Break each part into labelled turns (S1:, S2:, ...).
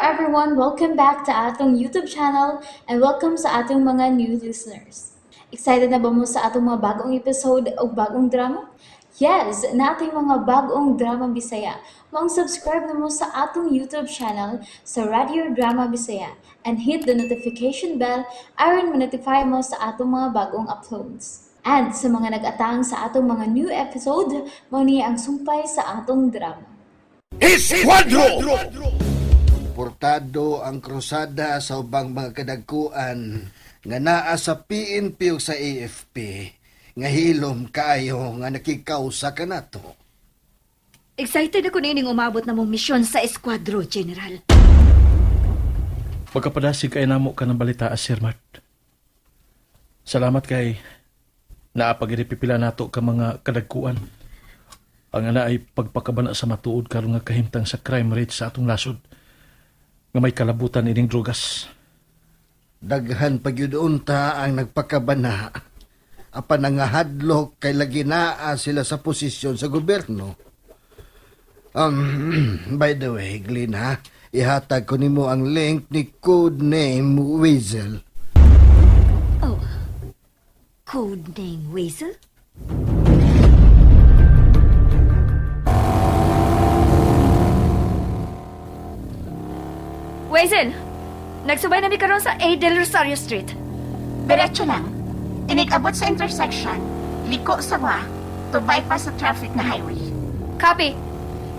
S1: everyone! Welcome back to atong YouTube channel and welcome sa atong mga new listeners. Excited na ba mo sa atong mga bagong episode o bagong drama? Yes, nating mga bagong drama Bisaya. Maong subscribe na mo sa atong YouTube channel sa Radio Drama Bisaya and hit the notification bell aron ma-notify mo sa atong mga bagong uploads. And sa mga nag-atang sa atong mga new episode, mao ni ang sumpay sa atong drama.
S2: Esquadro!
S3: Portado ang krusada sa ubang mga kadagkuan nga naa sa PNP ug sa AFP nga hilom kaayo nga nakikausa kanato.
S4: Excited ako nining umabot na mong misyon sa Esquadro, General.
S5: Pagkapadasig kay namo ka ng balita, Sir Mart. Salamat kay naapagiripipila nato ka mga kadagkuan. Ang ana ay pagpakabana sa matuod karon nga kahimtang sa crime rate sa atong nasod nga may kalabutan ining drugas.
S3: Daghan pa gyud unta ang nagpakabana apan nangahadlok kay lagi naa sila sa posisyon sa gobyerno. By the way, Glenn ha, ihatag ko nimo ang link ni codename Weasel.
S4: Oh, codename Weasel? Weasel, nagsubay na mi karon sa A. Del Rosario Street.
S6: Diretso lang. Inikabot sa intersection, liko sa wa, to bypass sa traffic na highway.
S4: Copy.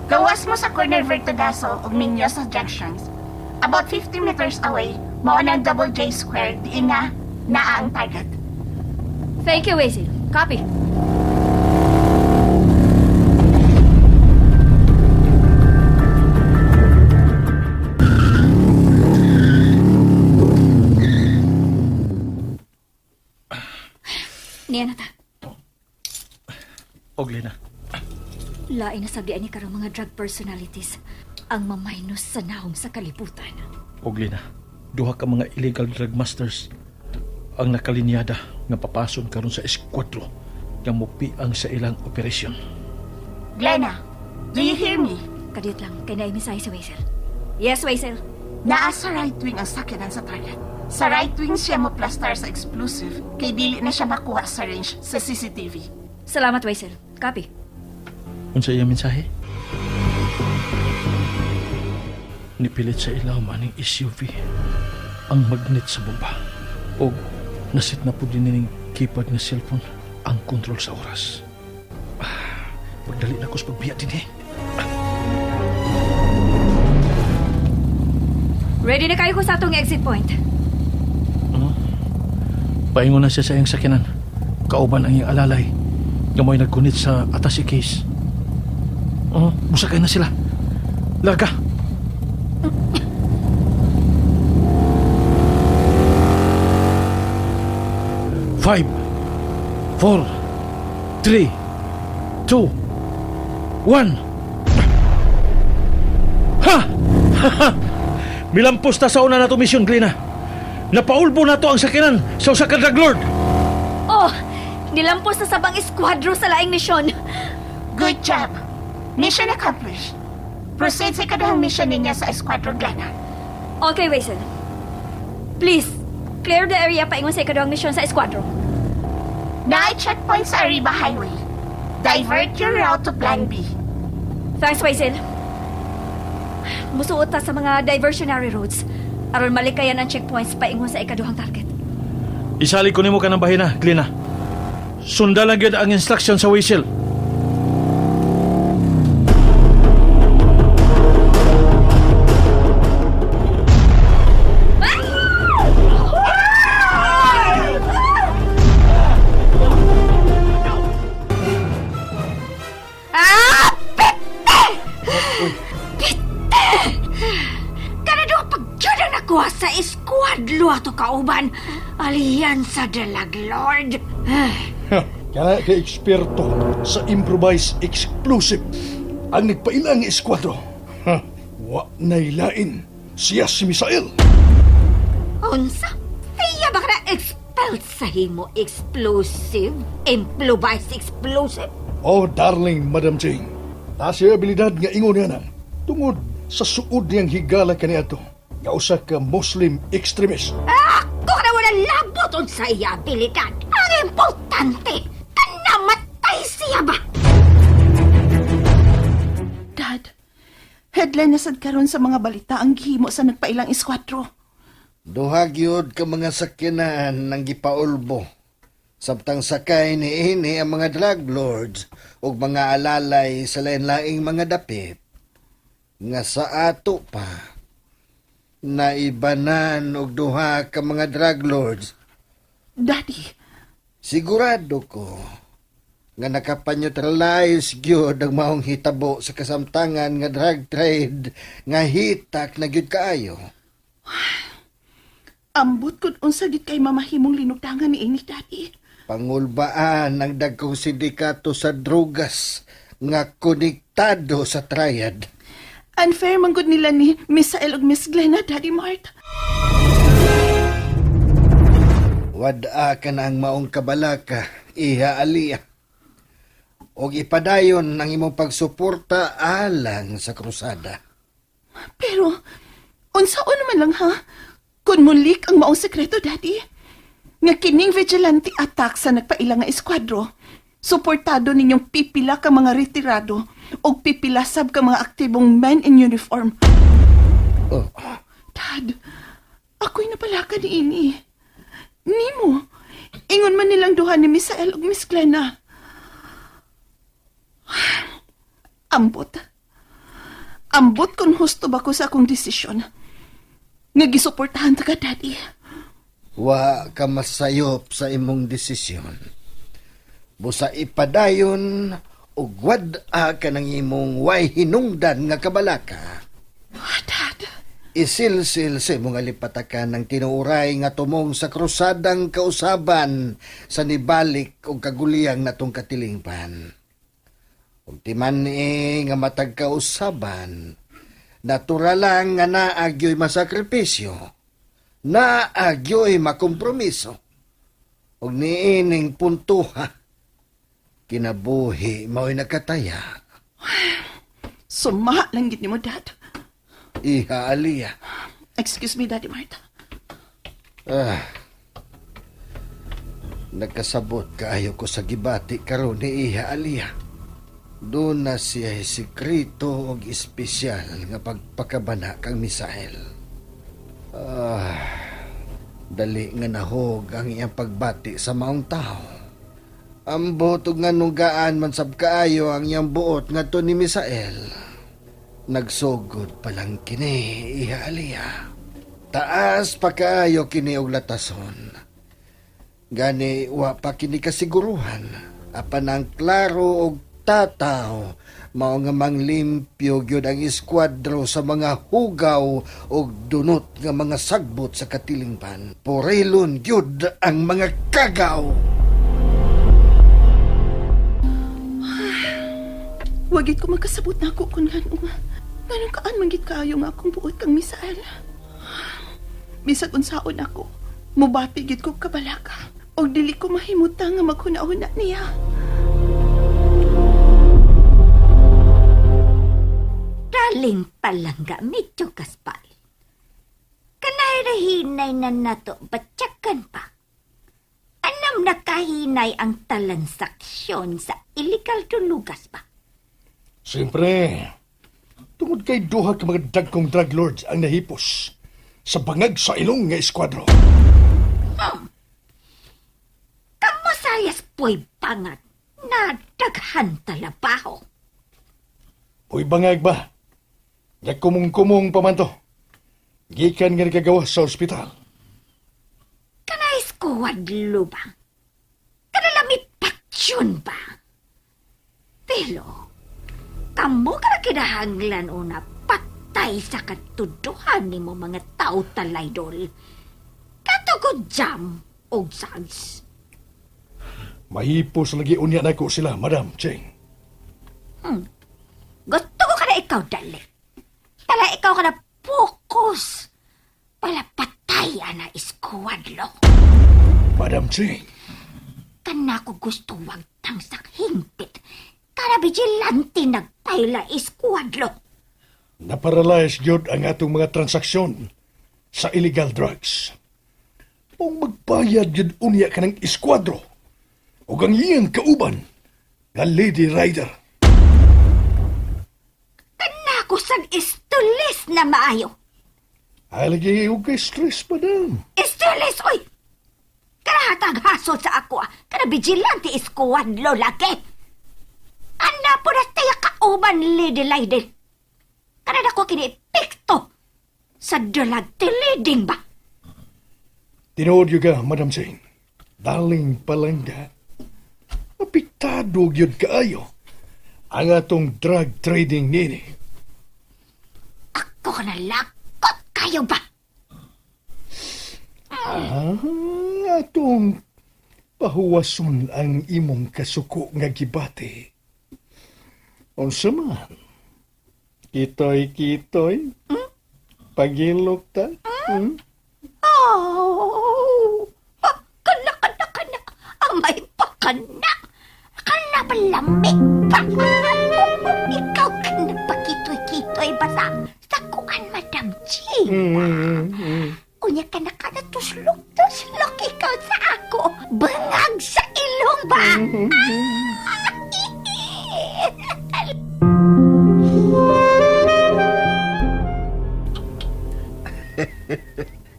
S6: Gawas mo sa corner Vertudaso ug Mendoza junctions. About 50 meters away, mao na ang Double J Square, diin na naa ang target.
S4: Thank you, Weasel. Copy. Niya na ta.
S5: Og Lina,
S4: Lain na sabian ni karong mga drug personalities ang maminus sa naong sa kalibutan.
S5: og Lina, duha ka mga illegal drug masters ang nakalinyada nga papason karon sa eskwatro nga mupiang sa ilang operasyon.
S6: Glenna, do you hear me?
S4: Kadiyot lang, kay naimisahe si Waisel. Yes, Waisel.
S6: Naa sa right wing ang sakyanan sa target. Sa right wing siya mo plastar sa explosive kay dili na siya makuha sa range sa CCTV.
S4: Salamat, Waisel. Copy.
S5: Unsa iyang mensahe? Nipilit sa ilaw maning SUV ang magnet sa bomba. O nasit na po din nining keypad nga cellphone ang kontrol sa oras. Pagdali na ko sa pagbiya din eh.
S4: Ready na kayo ko sa atong exit point.
S5: Paingon na siya sa iyang sakyanan. Kauban ang iyang alalay. Nga mo'y nagkunit sa atasi case. Oh, musakay na sila. Larga! Five, four, three, two, one. Ha! Ha! Ha! Milampos ta sa una na to misyon, Glina. Napaulbo na to ang sakyanan sa usa ka drug lord.
S4: Oh, nilampos na sabang esquadro sa laing misyon.
S6: Good job! Mission accomplished. Proceed sa ikadahang mission ninyo sa Esquadron Glenna.
S4: Okay, Waisel. Please, clear the area paingon sa ikaduhang misyon sa esquadro.
S6: Naay checkpoint sa Arriba Highway. Divert your route to Plan B.
S4: Thanks, Waisel. Musuot ta sa mga diversionary roads aron malikayan ang checkpoints paingon sa ikaduhang target.
S5: Isali ko nimo kanang bahina, Glina. Sundan lang gyud ang instruction sa whistle.
S4: Ah! Pete! Pete! Kanado pag ang nakuha sa esquadlo ato kauban. Alyansa de la Lord.
S2: Kana kay eksperto sa improvised explosive ang nagpailang eskwatro. Ha, wa nailain. Siya si Misael.
S4: Unsa? Siya ba ka na expelled sa himo explosive? Improvised explosive?
S2: Oh, darling Madam Ching. Ta siya abilidad nga ingon niya na. Tungod sa suod niyang higala kaniadto. Nga usa ka Muslim extremist.
S4: Ako na wala labot sa iya abilidad. Ang importante, kanamatay siya ba?
S6: Dad, headline na sad karon sa mga balita ang gihimo sa nagpailang eskwatro.
S3: Duha gyud ka mga sakyanan ang gipaulbo. Samtang sakay niini ang mga drug lords ug mga alalay sa lain-laing mga dapit nga sa ato pa naibanan og duha ka mga drug lords.
S6: Daddy,
S3: Sigurado ko nga nakapaneutralize gyud ang maong hitabo sa kasamtangan nga drug trade nga hitak na gyud kaayo.
S6: Ambot kung unsa gid kay mamahimong linugdangan ni ini, Daddy.
S3: Pangulbaan ang dagkong sindikato sa drugas nga konektado sa triad.
S6: Unfair man gud nila ni Misael ug Miss Glenna, Daddy Mart.
S3: Wad-a ka na ang maong kabalaka, iha aliya. Og ipadayon ang imong pagsuporta alang sa krusada.
S6: Pero, unsaon naman lang ha? Kung mulik ang maong sekreto, Daddy. Nga kining vigilante attack sa nagpaila nga eskwadro, suportado ninyong pipila ka mga retirado o pipila sab ka mga aktibong men in uniform.
S3: Oh,
S6: Dad, ako'y napalaka ni ini. Nimo, ingon man nilang duha ni Misael ug Miss Glenna. Ambot. Ambot kung husto ba ko sa akong desisyon. Nga gisuportahan ta ka, Daddy.
S3: Wa ka masayop sa imong desisyon. Busa ipadayon ug wad-a ka ng imong way hinungdan nga kabalaka.
S6: Ah, Dad.
S3: Isilsil sa imong alipatakan ng tinuuray nga tumong sa krusadang kausaban sa nibalik og kaguliyang natong katilingpan. Ug timan ni nga matag kausaban, natural lang nga naagyo'y masakripisyo, naagyo'y makompromiso. Ug niining puntuha, kinabuhi mao'y nakataya.
S6: Suma lang gid nimo, Dad.
S3: Iha aliya.
S6: Excuse me, Daddy Marta.
S3: Ah. Nagkasabot kaayo ko sa gibati karon ni Iha Aliya. Doon na siya sikreto og espesyal nga pagpakabana kang misael. Ah, dali nga nahog ang iyang pagbati sa maong tao. Ambot og nganong gaan man sab kaayo ang iyang buot ngadto ni Misael. Nagsugod pa lang kini, Iha Aliya. Taas pa kaayo kini og latason. Gani wa pa kini kasiguruhan. Apan ang klaro og tataw mao nga manglimpyo gyud ang eskuadro sa mga hugaw og dunot nga mga sagbot sa katilingban. Porilon gyud ang mga kagaw.
S6: Wagit ko magkasabot na ako kung ngano nga. Nganong kaan man gid kaayo nga akong buot kang Misael. Bisag unsaon ako, mubati gid ko kabalaka. Og dili ko mahimuta nga maghuna-huna niya.
S4: Daling palangga, medyo kaspal. Kanay rahinay na nato, batyakan pa. Anam nakahinay ang talansaksyon sa illegal tulugas pa.
S2: Siyempre, tungod kay duha ka mga dagkong drug lords ang nahipos sa bangag sa ilong nga eskuadro.
S4: Kamasayas po'y bangat na daghan talabaho.
S2: Uy, bangag ba? Nga kumong-kumong pa man to. Gikan nga nagagawa sa ospital.
S4: Kanay skuwadlo ba? Kanalami paksyon ba? Pero, kamo ka na kinahanglan una patay sa katuduhan ni mo mga tao talaydol. Katugod jam og sags.
S2: Mahipos lagi unya nako sila, Madam Cheng.
S4: Gusto ko ka na ikaw, dali. Tala ikaw ka na focus. Pala patay ana iskuwadlo.
S2: Madam Cheng,
S4: Kana ko gusto wag tangsak hingpit. Kana vigilante nagpayla iskuwadlo.
S2: naparalyze gyud ang atong mga transaksyon sa illegal drugs. Kung magbayad yun unya ka ng eskwatro o ang iyang kauban nga Lady Rider.
S4: Kanako sad istulis na maayo.
S2: Haligi og kay stress, madam.
S4: Istulis, oy! Kanahatag hasod sa ako, ah. Kana vigilante iskuwadlo lagi. Ana po na tayo kauban, Lady Lady. Kana dako kini epekto sa dalag tiliding ba?
S2: Tinuod yun ka, Madam Jane. Daling palangga. Apektado gyud kaayo ang atong drug trading nini.
S4: Ako ka na lakot kayo ba?
S2: Ah, atong pahuwason ang imong kasuko nga gibati. Unsa man? Kitoy, kitoy. Pagilok ta. Hmm?
S4: Oh! Ah, kana, kana, kana. Amay pa kana. Kana palami pa. Ikaw kana pakitoy-kitoy ba sa kuan, Madam Jean? Unya ka na kana tuslok-tuslok ikaw sa ako. Bangag sa ilong ba?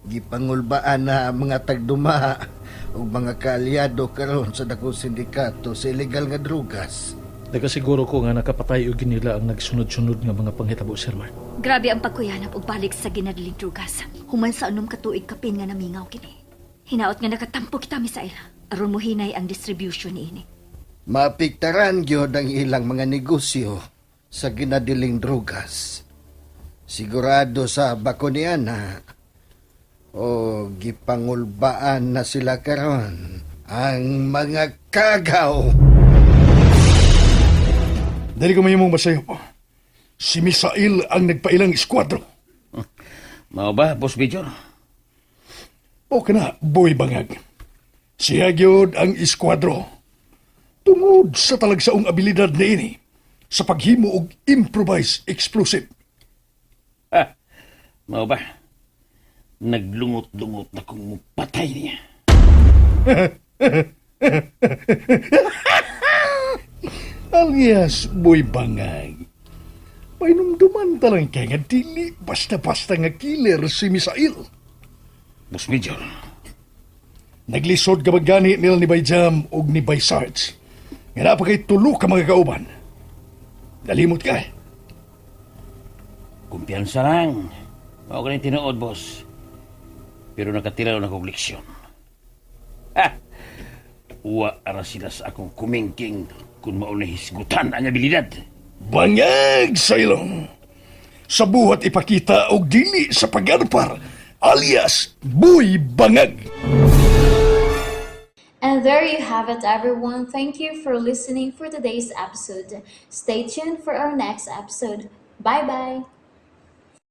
S3: Gipangulbaan na ang mga tagduma ug mga kaalyado karon sa dakong sindikato sa ilegal nga drugas.
S5: Nagasiguro ko nga nakapatay og nila ang nagsunod-sunod nga mga panghitabo, Sir Mark.
S4: Grabe ang pagkuyanap og balik sa ginadling drugas. Human sa unom ka tuig kapin nga namingaw kini. Hinaot nga nakatampo kita, Misael. Aron mo hinay ang distribution niini.
S3: Maapektaran gyud ang ilang mga negosyo sa ginadiling drugas. Sigurado sa bako niya na o gipangulbaan na sila karon ang mga kagaw.
S2: Dali ko may imong masayop. Si Misael ang nagpailang eskwatro.
S7: Mao ba, Boss Major?
S2: O kana, boy bangag. Siya gyud ang eskwatro. Tungod sa talagsaong abilidad niini sa paghimo og improvised explosive.
S7: Ha, mao ba? Naglungot-lungot na kong mupatay niya.
S2: Alias, boy bangag. Painumduman talang kay nga dili basta-basta nga killer si Misael.
S7: Boss Major,
S2: Naglisod ka gani nila ni Bayjam og ni Bay Sarge. Nga naa pa kay tulo ka mga kauban. Nalimot ka eh.
S7: kumpiyansa lang. Mao ka tinuod, boss. Pero nakatira na kong leksyon. Ha! Uwa ara sila sa akong kumingking kung mauna hisgutan ang abilidad.
S2: Bangag sa ilong. Sa buhat ipakita og dili sa pagarpar alias Boy Bangag.
S1: And there you have it, everyone. Thank you for listening for today's episode. Stay tuned for our next episode. Bye bye.